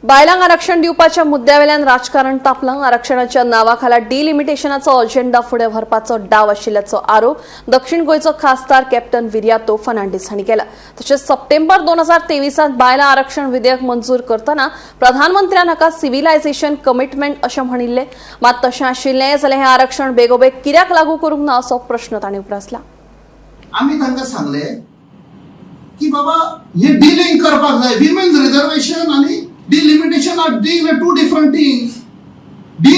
बायलांक आरक्षण दिवपाच्या मुद्द्यावेल्यान राजकारण तापलां. आरक्षणाच्या नांवाखाला डिलिमिटेशनाचो अजेंडा फुडें व्हरपाचो डाव आशिल्ल्याचो आरोप दक्षिण गोंयचो खासदार कॅप्टन विरियातो फर्नांडीस हांणी केला. तशेंच सप्टेंबर 2023त बायलां आरक्षण विधेयक मंजूर करतना प्रधानमंत्र्यान हाका सिव्हिलायझेशन कमिटमेंट अशें म्हणिल्लें. मात तशें आशिल्लें जाल्यार हें आरक्षण बेगोबेग कित्याक लागू करूंक ना असो प्रश्न तांणी उप्रासला. आमी तांकां सांगले की बाबा, हे डिलिंक करपाक जाय. विमेन्स रिझर्वेशन आनी delimitation are deal two different things. De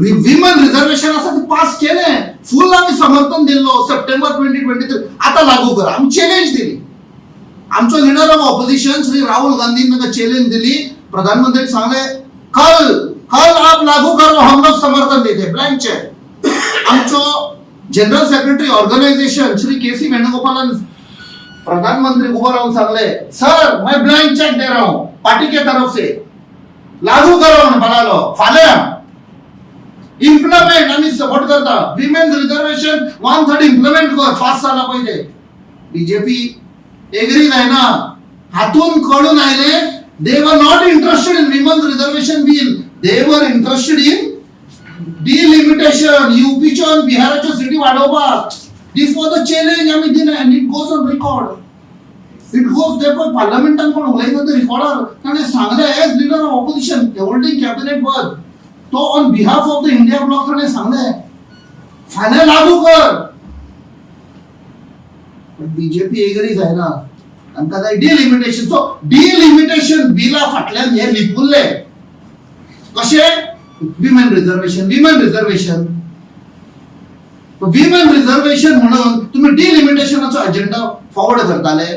women reservation आसा ते पास केलें, फूल आमी समर्थन दिल्लो सप्टेंबर 2023. आतां लागू करा. आमी चॅलेंज दिली. आमचो leader of opposition Shri Rahul गांधीन तांकां चॅलेंज दिली. प्रधानमंत्री सांगले, "कल कल आप लागू करो, हम लोग समर्थन देते, ब्लँक चेक." आमचो general secretary organisation Shri K C वेणुगोपालान प्रधानमंत्री उभं राहून सांगले, "सर, मैं ब्लँक चेक दे रहा हूं पार्टी के तरफ से, लागू करो." म्हणून म्हणालो, फाल्यां इम्प्लिमेंट, आम्ही सपोर्ट करता. विमेन्स रिझर्वेशन 1/3 इम्प्लिमेंट कर, पास जाला पहिले. बीजेपी एग्री जायना. हातून कळून आयले, they were not interested in women's reservation bill, they were interested in delimitation, युपीच्यो आनी बिहाराच्यो सिटी वाडोवपाक. This was a challenge आमी दिलें and it goes on record. It goes ते पळय, पार्लमेंटान कोण उलयता ते रिकॉर्डार. ताणें सांगलें, as leader of opposition holding cabinet पद, तो on behalf of the India bloc ताणें सांगलें, फाल्यां लागू कर. पण बीजेपी एग्री जायना. तांकां जाय डिलिमिटेशन. सो डिलिमिटेशन बिला फाटल्यान हे लिपुल्ले कशें women reservation, women reservation, women reservation म्हणून तुम्ही डिलिमिटेशनाचो अजेंडा फॉरवर्ड करताले.